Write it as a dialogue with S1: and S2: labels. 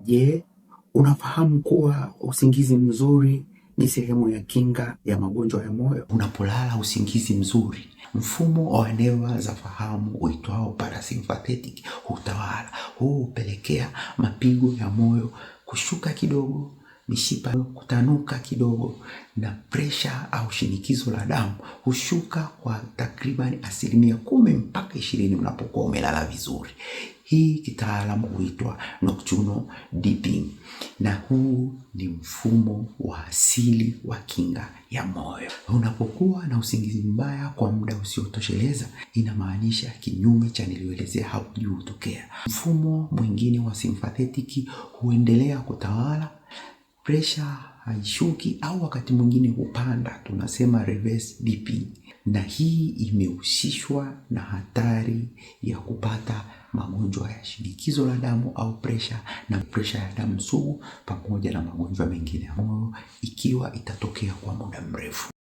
S1: Je, unafahamu kuwa usingizi mzuri ni sehemu ya kinga ya magonjwa ya moyo? Unapolala usingizi mzuri, mfumo wa neva za fahamu uitwao parasympathetic hutawala. Huu hupelekea mapigo ya moyo kushuka kidogo, mishipa kutanuka kidogo, na presha au shinikizo la damu hushuka kwa takriban 10% mpaka 20% unapokuwa umelala vizuri. Hii kitaalamu huitwa nocturnal dipping, na huu ni mfumo wa asili wa kinga ya moyo. Unapokuwa na usingizi mbaya kwa muda usiotosheleza, inamaanisha kinyume cha niliyoelezea hapo juu hutokea. Mfumo mwingine wa sympathetic huendelea kutawala, presha haishuki au wakati mwingine hupanda, tunasema reverse dipping, na hii imehusishwa na hatari ya kupata magonjwa ya shinikizo la damu au presha na presha ya damu sugu pamoja na magonjwa mengine ya moyo ikiwa itatokea kwa muda mrefu.